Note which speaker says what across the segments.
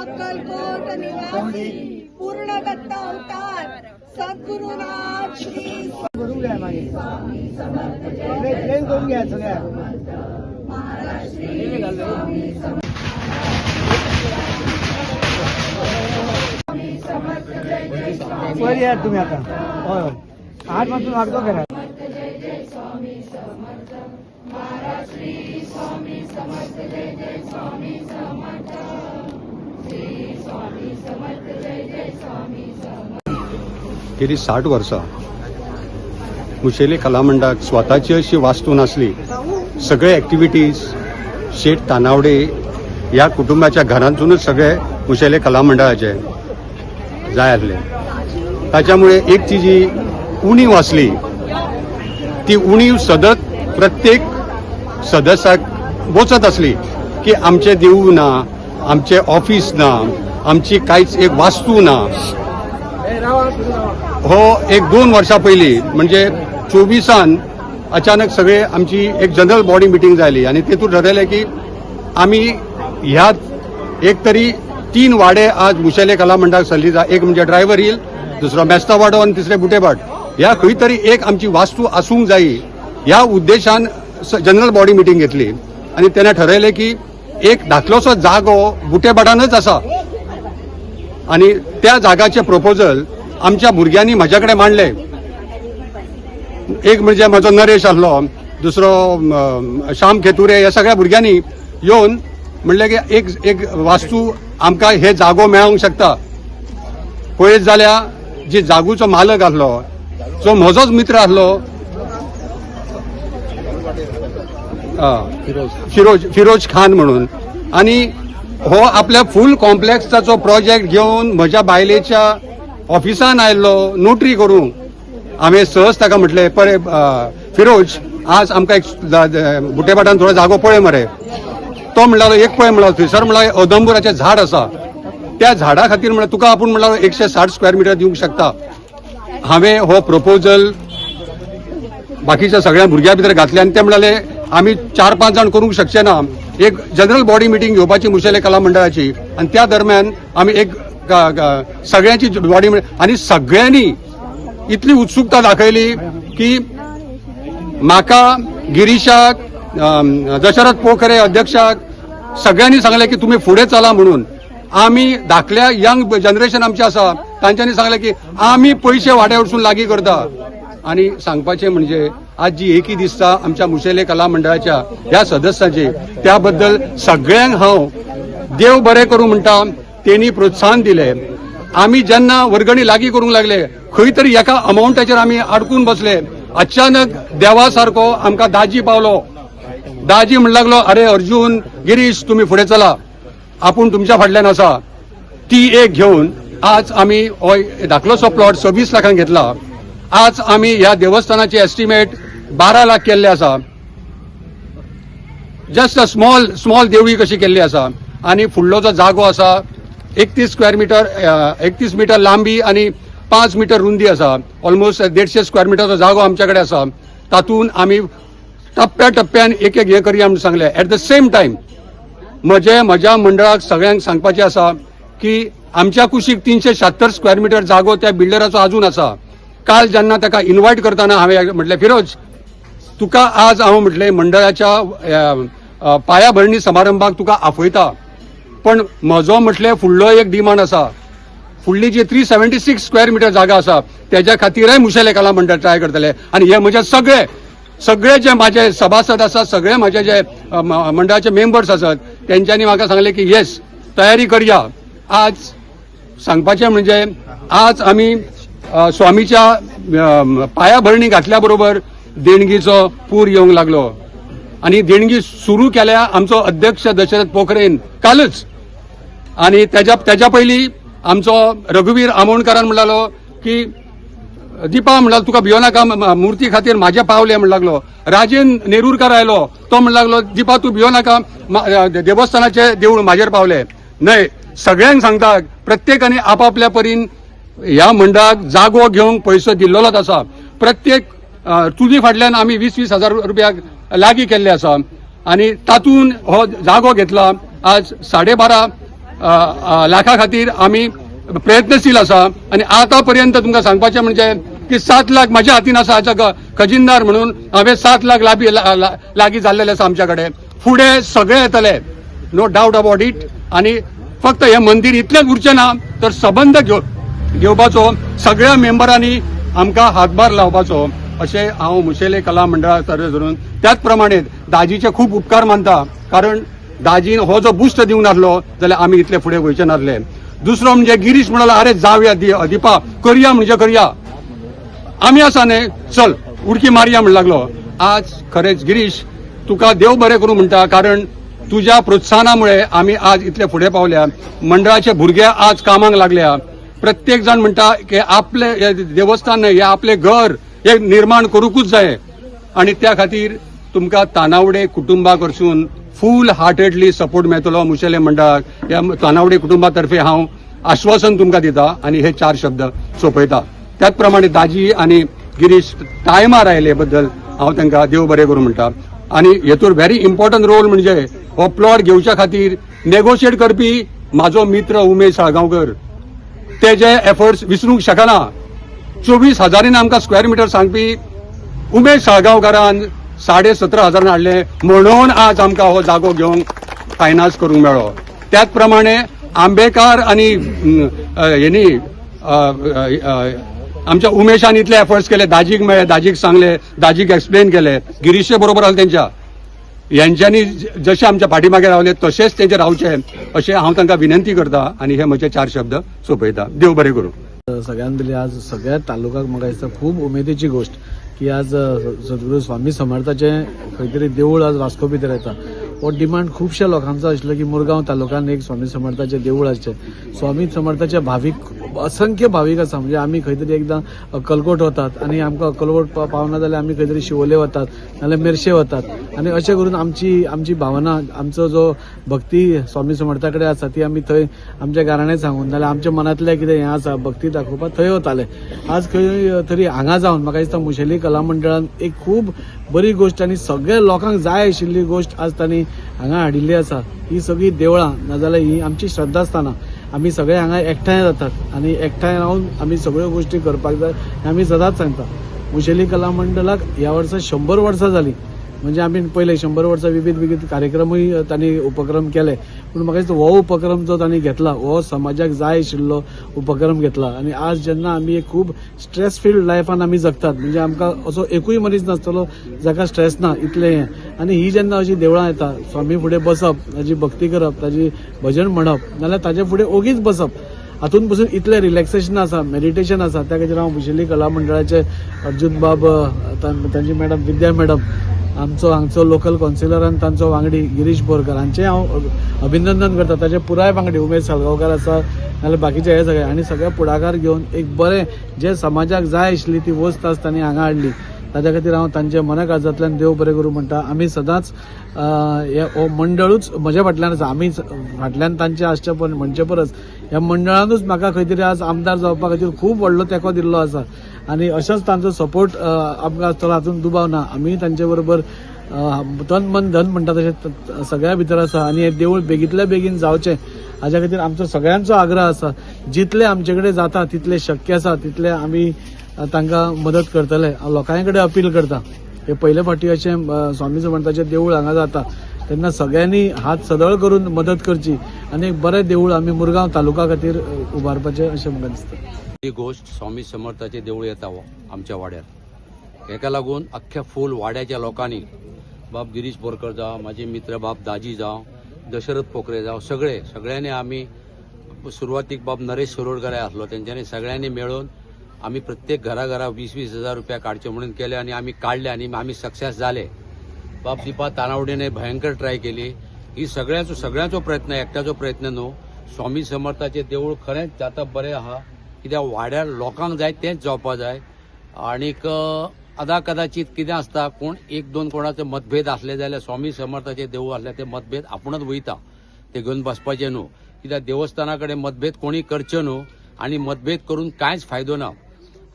Speaker 1: अक्कलकोट निवासी पूर्ण दत्त अवतार सद्गुरुनाथ श्री
Speaker 2: करून घ्या मागे प्लेन करून घ्या सगळ्या. वर या तुम्ही आता. होय होय, आठ पासून अर्धो करा.
Speaker 3: गेली 60 वर्सां मुशेली कला मंडळाक स्वताची अशी वास्तू नासली. सगळे एक्टिविटीज शेठ तानावडे ह्या कुटुंबाच्या घरांतूनच सगळे मुशेले कला मंडळाचे जाय आसले. ताच्यामुळे एक ती जी उणीव आसली ती उणीव सदत प्रत्येक सदस्याक बोचत आसली की आमचें देवूळ ना, आमचें ऑफिस ना, आमची कांयच एक वास्तू ना. हो एक 2 वर्सां पयलीं म्हणजे 24 अचानक सगळे आमची एक जनरल बॉडी मिटींग जाली आनी तेतूर ठरयलें की आमी ह्या एक तरी 3 वाडे आज मुशेले कला मंडळाक सल्ली जा. एक म्हणजे ड्रायव्हर हिल, दुसरो मेस्ता वाडो आनी तिसरे बुटेभाट. ह्या खंय तरी एक आमची वास्तू आसूंक जायी ह्या उद्देशान जनरल बॉडी मिटींग घेतली आनी तेन्ना ठरयलें की एक धाकलोसो जागो बुटेभाटानच आसा आनी त्या जागाचें प्रपोजल आमच्या भुरग्यांनी म्हज्या कडेन मांडले. एक म्हणजे म्हजो नरेश आसलो, दुसरो श्याम खेतुरे, ह्या सगळ्या भुरग्यांनी येवन म्हणलें की एक एक वास्तू आमकां हे जागो मेळोंक शकता. पळयत जाल्यार जी जागूचो मालक आसलो जो म्हजोच मित्र आसलो फिरोज खान म्हणून, आनी हो आपल्या फूल कॉम्प्लेक्साचो प्रोजेक्ट घेवन म्हज्या बायलेच्या ऑफिसान आयल्लो नोटरी करूंक. हांवें सहज ताका म्हटलें, पळय फिरोज, आज आमकां एक बुटेभाटान थोडो जागो पळय मरे. तो म्हणला एक पळय म्हणला थंयसर म्हणला औदंबुराचें झाड आसा, त्या झाडा खातीर म्हणल्यार तुका आपूण म्हणल्यार 160 स्क्वेअर मिटर दिवंक शकता. हांवें हो प्रपोजल बाकीच्या सगळ्या भुरग्यां भितर घातले आनी ते म्हणाले आमी 4-5 जाण करूंक शकचे ना, एक जनरल बॉडी मिटींग घेवपाची मुशेले कला मंडळाची आनी त्या दरम्यान आमी एक सगळ्यांची बॉडी आनी सगळ्यांनी इतली उत्सुकता दाखयली की म्हाका, गिरीशाक, दशरथ पोखरे अध्यक्षाक सगळ्यांनी सांगलें की तुमी फुडें चला म्हणून. आमी धाकल्या यंग जनरेशन आमचें आसा तांच्यांनी सांगलें की आमी पयशे वाड्या वचून लागीं करता. आनी सांगपाचें म्हणजे आज जी एकी दिसता आमच्या मुशेले कला मंडळाच्या ह्या सदस्यांची, त्या बद्दल सगळ्यांक हांव देव बरें करूं म्हणटा. तेणी प्रोत्साहन दिलें. आमी जेन्ना वर्गणी लागीं करूंक लागले खंय तरी एका अमावंटाचेर आमी अडकून बसले. अचानक देवा सारको आमकां दाजी पावलो. दाजी म्हणूंक लागलो, अरे अर्जुन, गिरीश, तुमी फुडें चला, आपूण तुमच्या फाटल्यान आसा. ती एक घेवन आज आमी हो धाकलोसो प्लॉट 26 लाखांक घेतला. आज आमी ह्या देवस्थानाचे एस्टिमेट 12 लाख केल्ले आसा. जस्ट अ स्मॉल स्मॉल देवळी कशी केल्ली आसा. आनी फुडलो जो जागो आसा 31 स्क्वेअर मिटर, 31 मिटर लांबी आनी 5 मिटर रुंदी आसा. ऑलमोस्ट 150 स्क्वेअर मिटरचो जागो आमच्या कडेन आसा. तातूंत आमी टप्प्या टप्प्यान एक एक हें करया म्हूण सांगलें. एट the same time म्हजे म्हज्या मंडळाक सगळ्यांक सांगपाचें आसा की आमच्या कुशीक 376 स्क्वेअर मिटर जागो त्या बिल्डराचो आजून आसा. काल जेन्ना ताका इन्वायट करतना हांवें म्हटलें, फिरोज, तुका आज हांव म्हटलें मंडळाच्या पायाभरणी समारंभाक तुका आपयता, पण म्हजो म्हटलें फुडलो एक डिमांड आसा. फुडली जी 376 स्क्वेअर मिटर जागा आसा तेज्या खातीरय मुशेले कला मंडळ ट्राय करतले. आनी हे म्हजे सगळे सगळे जे माझे सभासद आसा, सगळे म्हजे जे मंडळाचे मेंबर्स आसात तेंच्यांनी म्हाका सांगलें की येस, तयारी करया. आज सांगपाचें म्हणजे आज आमी स्वामीच्या पायाभरणी घातल्या बरोबर देणगीचो पूर येवंक लागलो आनी देणगी सुरू केल्या आमचो अध्यक्ष दशरथ पोखरेन कालच. आनी तेज्या पयलीं आमचो रघुवीर आमोणकारान म्हणलालो की दीपा म्हणला तुका भियो नाका, मुर्ती खातीर म्हाजे पावले म्हण लागलो. राजेन नेरूरकार आयलो, तो म्हण लागलो दीपा तूं भियो नाका, देवस्थानाचे देवूळ म्हाजेर पावले. न्हय, सगळ्यांक सांगता, प्रत्येकाने आपापल्या परीन ह्या मंडळाक जागो घेवंक पयसो दिल्लोच आसा. प्रत्येक तुजी फाटल्यान आमी 20-20 हजार रुपया लागीं केल्ले आसा आनी तातूंत हो जागो घेतला. आज 12.5 लाखा खातीर आमी प्रयत्नशील आसा आनी आतां पर्यंत तुमकां सांगपाचें म्हणजे की 7 लाख म्हज्या हातीन आसा. आज खजिनदार म्हणून हांवें 7 लाख लागीं जाल्लेले आसा आमच्या कडेन. फुडें सगळे येतले, नो डावट अबाउट it. आनी फक्त हें मंदीर इतलेंच उरचें ना, तर सबंद घेवपाचो सगळ्या मेंबरांनी आमकां हातभार लावपाचो अशें हांव मुशेले कला मंडळा तर्फे धरून, त्याच प्रमाणे दाजीचे खूब उपकार मानता, कारण दाजीन हो जो बुस्ट दिवंक नासलो जाल्यार आमी इतले फुडें वयचे नासले. दुसरो म्हणजे गिरीश म्हणालो, अरे जावया दिपा, करया म्हणजे करया, आमी आसा न्ही, चल उडकी मारया म्हण लागलो. आज खरेंच गिरीश तुका देव बरें करूं म्हणटा, कारण तुज्या प्रोत्साहनामुळे आमी आज इतले फुडें पावल्या. मंडळाचे भुरगे आज कामाक लागल्या. प्रत्येक जाण म्हणटा की आपले हे देवस्थान न्हय, हे आपले घर हे निर्माण करूंकूच जाय. आनी त्या खातीर तुमकां तानावडे कुटुंबा कडसून फूल हार्टेडली सपोर्ट मेळटलो मुशेले मंडळाक. ह्या तानावडे कुटुंबा तर्फे हांव आश्वासन तुमकां दिता आनी हे 4 शब्द सोंपयता. त्याच प्रमाणे दाजी आनी गिरीश टायमार आयले बद्दल हांव तांकां देव बरें करूं म्हणटा. आनी हेतूर व्हेरी इम्पॉर्टंट रोल म्हणजे हो प्लॉट घेवच्या खातीर नेगोशिएट करपी म्हाजो मित्र उमेश साळगांवकर, तेजे एफर्ट्स विसरूंक शकना. 24 हजारीन आमकां स्क्वेअर मिटर सांगपी उमेश साळगांवकारान 17.5 हजारान हाडले, म्हणून आज आमकां हो जागो घेवंक फायनान्स करूंक मेळ्ळो. त्याच प्रमाणे आंबेकार आनी हेनी आमच्या उमेशान इतले एफर्ट्स केले, दाजीक मेळ्ळे, दाजीक सांगले, दाजीक एक्सप्लेन केले, गिरीशे बरोबर आसले तेंच्या. यांच्यांनी जशे आमच्या फाटीमागे रावले तशेंच तेंचे रावचे अशें हांव तांकां विनंती करता आनी हे म्हजे 4 शब्द सोंपयता. देव बरें करूं.
Speaker 4: सगळ्यान पयलीं आज सगळ्या तालुक्याक म्हाका दिसता खूब उमेदीची गोश्ट की आज सद्गुरू स्वामी समर्थाचें खंय तरी देवूळ आज वास्को भितर येता. हो डिमांड खुबश्या लोकांचो आशिल्लो की मुरगांव तालुक्यान एक स्वामी समर्थाचें देवूळ आसचें. स्वामी समर्थाचे भावीक असंख्य भावीक आसा. म्हणजे आमी खंय तरी एकदां अक्कलकोट वतात आनी आमकां अक्कलकोट पावना जाल्यार आमी खंय तरी शिवोले वतात, नाजाल्यार मेरशे वतात आनी अशें करून आमची आमची भावना, आमचो जो भक्ती स्वामी समर्था कडेन आसा ती आमी थंय आमच्या घराणे सांगून नाजाल्यार आमच्या मनांतलें कितें हें आसा भक्ती दाखोवपाक थंय वताले. आज खंय तरी हांगा जावन म्हाका दिसता मुशेली कला मंडळान एक खूब बरी गोश्ट आनी सगळ्या लोकांक जाय आशिल्ली गोश्ट आज तांणी हांगा हाडिल्ली आसा. ही सगळी देवळां नाजाल्यार ही आमची श्रद्धा आसतना आमी सगळे हांगा एकठांय जातात आनी एकठांय रावन आमी सगळ्यो गोश्टी करपाक जाय हें आमी सदांच सांगता. मुशेली कला मंडळाक ह्या वर्सा 100 वर्सां जालीं. म्हणजे आमी पयले 100 वर्सां विविध विविध कार्यक्रमूय तांणी उपक्रम केले, पूण म्हाका दिसता हो उपक्रम जो तांणी घेतला हो समाजाक जाय आशिल्लो उपक्रम घेतला. आनी आज जेन्ना आमी एक खूब स्ट्रेस फिल्ड लायफान आमी जगतात, म्हणजे आमकां असो एकूय मनीस नासतलो जाका स्ट्रेस ना इतलें हें. आनी ही जेन्ना अशी देवळां येता, स्वामी फुडें बसप, ताजी भक्ती करप, ताजी भजन म्हणप, नाजाल्यार ताजे फुडें ओगीच बसप, हातून पसून इतलें रिलॅक्सेशन आसा, मेडिटेशन आसा. त्या खातीर हांव मुशेली कला मंडळाचे अर्जुन बाब, तांची मॅडम विद्या मॅडम, आमचो हांगचो लोकल कौन्सिलर आनी तांचो वांगडी गिरीश बोरकर हांचें हांव अभिनंदन करता. ताचे पुराय वांगडी उमेश सालगांवकार आसा, नाजाल्यार बाकीचे हे सगळे आनी सगळे पुढाकार घेवन एक बरें जे समाजाक जाय आशिल्ली ती वस्त आज तांणी हांगा हाडली. ताच्या खातीर हांव तांचे मना काळजांतल्यान देव बरें करूं म्हणटा. आमी सदांच हे हो मंडळूच म्हज्या फाटल्यान आसा. आमी फाटल्यान तांचे आसचे पण म्हणचे परस ह्या मंडळानूच म्हाका खंय तरी आज आमदार जावपा खातीर खूब व्हडलो तेंको दिल्लो आसा आनी अशेंच तांचो सपोर्ट आमकां आसतलो हातूंत दुबाव ना. आमी तांचे बरोबर तन मन धन म्हणटा तशें सगळ्या भितर आसा आनी हें देवूळ बेगींतल्या बेगीन जावचें हाज्या खातीर आमचो सगळ्यांचो आग्रह आसा. जितले आमचे कडेन जाता तितले शक्य आसा तितले आमी तांकां मदत करतले. हांव लोकां कडेन अपील करता, हे पयले फावटी अशें स्वामी समर्थाचें देवूळ हांगा जाता तेन्ना सगळ्यांनी हात सदळ करून मदत करची आनी एक बरें देवूळ आमी मुरगांव तालुका खातीर उबारपाचें अशें म्हाका दिसता.
Speaker 5: ही गोश्ट स्वामी समर्थाचें देवूळ येता आमच्या वाड्यार, हेका लागून अख्ख्या फूल वाड्याच्या लोकांनी, बाब गिरीश बोरकर जावं, म्हाजे मित्र बाब दाजी जावं, दशरथ पोखरे जावं, सगळे सगळ्यांनी आमी सुरवातीक बाब नरेश शिरोडकर आसलो, तेंच्यांनी सगळ्यांनी मेळून आमी प्रत्येक घरा घरा 20-20 हजार रुपया काडचे म्हणून केले आनी आमी काडले आनी आमी सक्सेस जाले. बाब दीपा तानावडीने भयंकर ट्राय केली. ही सगळ्यांचो सगळ्यांचो प्रयत्न, एकट्याचो प्रयत्न न्हू. स्वामी समर्थाचें देवूळ खरेंच जाता बरें आहा, कित्याक वाड्यार लोकांक जाय तेंच जावपा जाय. आणीक अदा कदाचित कितें आसता, कोण एक दोन कोणाचो मतभेद आसले जाल्यार स्वामी समर्थाचें देवूळ आसल्यार ते मतभेद आपूणच वयता, ते घेवन बसपाचें न्हू. कित्याक देवस्थाना कडेन मतभेद कोणी करचे न्हू आनी मतभेद करून कांयच फायदो ना.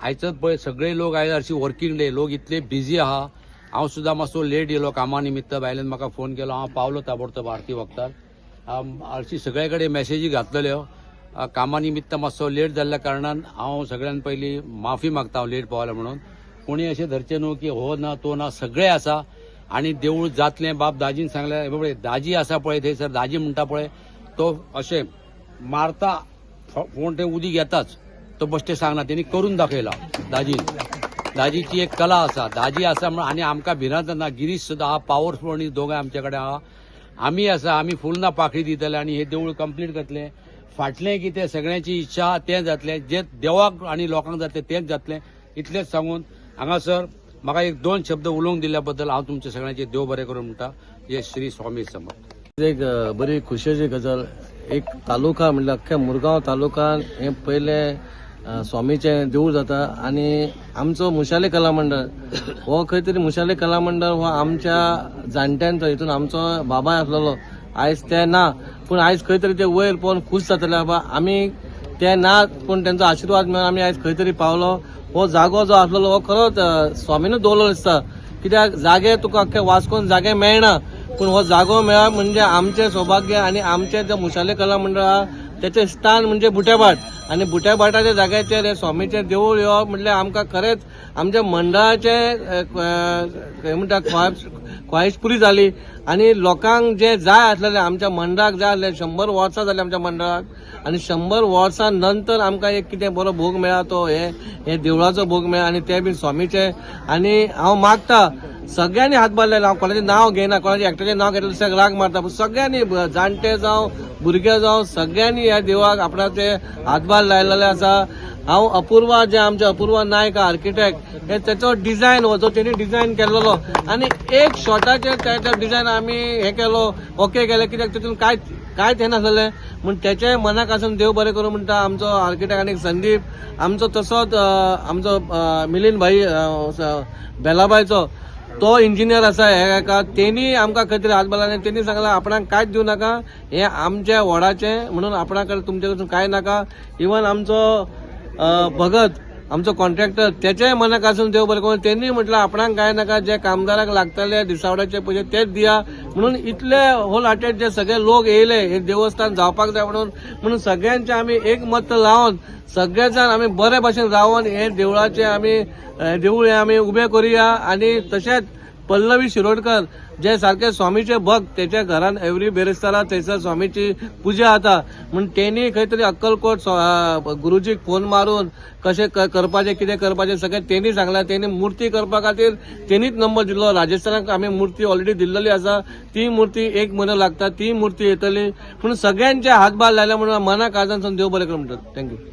Speaker 5: आयचोच पळय सगळे लोक आयज हरशी वर्किंग डे, लोक इतले बिजी आहा. हांव सुद्दां मातसो लेट येयलो कामा निमित्त, बायलेन म्हाका फोन केलो, हांव पावलो ताबडतोब आरती वखदार. हरशी सगळे कडेन मॅसेजी घातलेल्यो. कामा निमित्त मातसो लेट जाल्ल्या कारणान हांव सगळ्यान पयलीं माफी मागता हांव लेट पावलो म्हणून. कोणी अशें धरचें न्हू की हो ना तो ना, सगळे आसा आनी देवूळ जातलें. बाब दाजीन सांगलें, हे पळय दाजी आसा पळय थंयसर, दाजी म्हणटा पळय तो अशें मारता फोण थंय उदीक येताच, तो बश्टें सांगना, तेणी करून दाखयला दाजीन. दाजीची एक कला आसा, दाजी आसा म्हणून आनी आमकां भिरांत ना. गिरीश सुद्दां आहा, पावरफूल आनी दोगांय आमचे कडेन आहा. आमी आसा, आमी फूल ना पाखळी दितले आनी हे देवूळ कंप्लीट करतले. फाटलें कितें सगळ्यांची इच्छा आहा तें जातलें, जें देवाक आनी लोकांक जातलें तेंच जातलें. इतलेंच सांगून हांगासर म्हाका एक दोन शब्द उलोवंक दिल्ल्या बद्दल हांव तुमचे सगळ्यांचे देव बरें करूं म्हणटा. हे श्री स्वामी समर्थ.
Speaker 6: एक बरी खुशेची गजाल, एक तालुका म्हणल्यार अख्ख्या मुरगांव तालुकान हें पयलें स्वामीचें देवूळ जाता. आनी आमचो मुशाली कला मंडळ हो खंय तरी मुशाली कला मंडळ हो आमच्या जाणट्यांचो, हितून आमचो बाबाय आसलेलो, आयज ते ना, पूण आयज खंय तरी ते वयर पळोवन खूश जातले, बाबा आमी ते ना पूण तेंचो आशिर्वाद मेळून आमी आयज खंय तरी पावलो. हो जागो जो आसलेलो हो खरोच स्वामीनूच दवरलो दिसता, कित्याक जागे तुका अख्खे वास्कोन जागे मेळना, पूण हो जागो मेळप म्हणजे आमचें सौभाग्य. आनी आमचें जें मुशाली कला मंडळ आहा तेचें स्थान म्हणजे बुट्याभाट, आनी बुट्याभाटाच्या जाग्याचेर हें स्वामीचें देवूळ येवप म्हणल्यार आमकां खरेंच आमच्या मंडळाचें म्हणटा ख्वाहिश पुरी जाली. आनी लोकांक जें जाय आसलेलें, आमच्या मंडळाक जाय आसलें, 100 वर्सां जालीं आमच्या मंडळाक, आनी 100 वर्सां नंतर आमकां एक कितें बरो भोग मेळ्ळा तो हे देवळाचो भोग मेळ्ळा, आनी ते बी स्वामीचे. आनी हांव मागता सगळ्यांनी हातभार लायला, हांव कोणाचें नांव घेयना, कोणाचें एकट्याचें नांव घेतलें दुसऱ्याक राग मारता, पूण सगळ्यांनी जाणटे जावं भुरगे जावं सगळ्यांनी ह्या देवळाक आपणाचे हातभार लायलेले आसा. हांव अपूर्वा, जे आमचे अपूर्वा नायक आर्किटेक्ट, हे तेचो डिझायन हो जो तेणी डिझायन केल्लो, आनी एक शॉटाचेर तेचो डिझायन आमी हे केलो, ओके केलें, कित्याक तितून कांय कांयच हें नासलेलें. म्हूण तेचे मनाक आसून देव बरें करूं म्हणटा आमचो आर्किटेक्ट. आनी संदीप आमचो, तसोच आमचो मिलिंद भाई बेलाबायचो तो इंजिनियर आसा, हे हेका तेणी आमकां खंय तरी हात आनी तेणी सांगलां आपणाक कांयच दिवं नाका, हें आमच्या वडाचें म्हणून आपणा कडेन तुमचे कडसून कांय नाका. इवन आमचो भगत आमचो कॉन्ट्रॅक्टर, तेच्याय मनाक आसून देव बरें करूं, तेणी म्हटलं आपणाक कांय नाका, जे कामदाराक लागतले दिसावड्याचे पयशे तेच दिया म्हणून. इतले होल हार्टेड जे सगळे लोक येयले हे देवस्थान जावपाक जाय म्हणून, म्हणून सगळ्यांचे आमी एक मत लावन सगळे जाण आमी बरे भाशेन रावन हे देवळाचे आमी देवूळ हे आमी उबे करुया. आनी तशेंच पल्लवी शिरोडकर जे सारखे स्वामीचे भक्त, तेच्या घरान एवरी बेरेस्तारा थंयसर स्वामीची पुजा जाता, म्हूण तेणी खंय तरी अक्कलकोट गुरुजीक फोन मारून कशें करपाचें कितें करपाचें सगळें तेणी सांगलां. तेणी मुर्ती करपा खातीर तेणीच नंबर दिल्लो. राजस्थानाक आमी मुर्ती ऑलरेडी दिल्लेली आसा, ती मुर्ती एक म्हयनो लागता, ती मुर्ती येतली. पूण सगळ्यांचे हातभार लायले म्हणून मना काळजान देव बरें करूं म्हणटात. Thank you.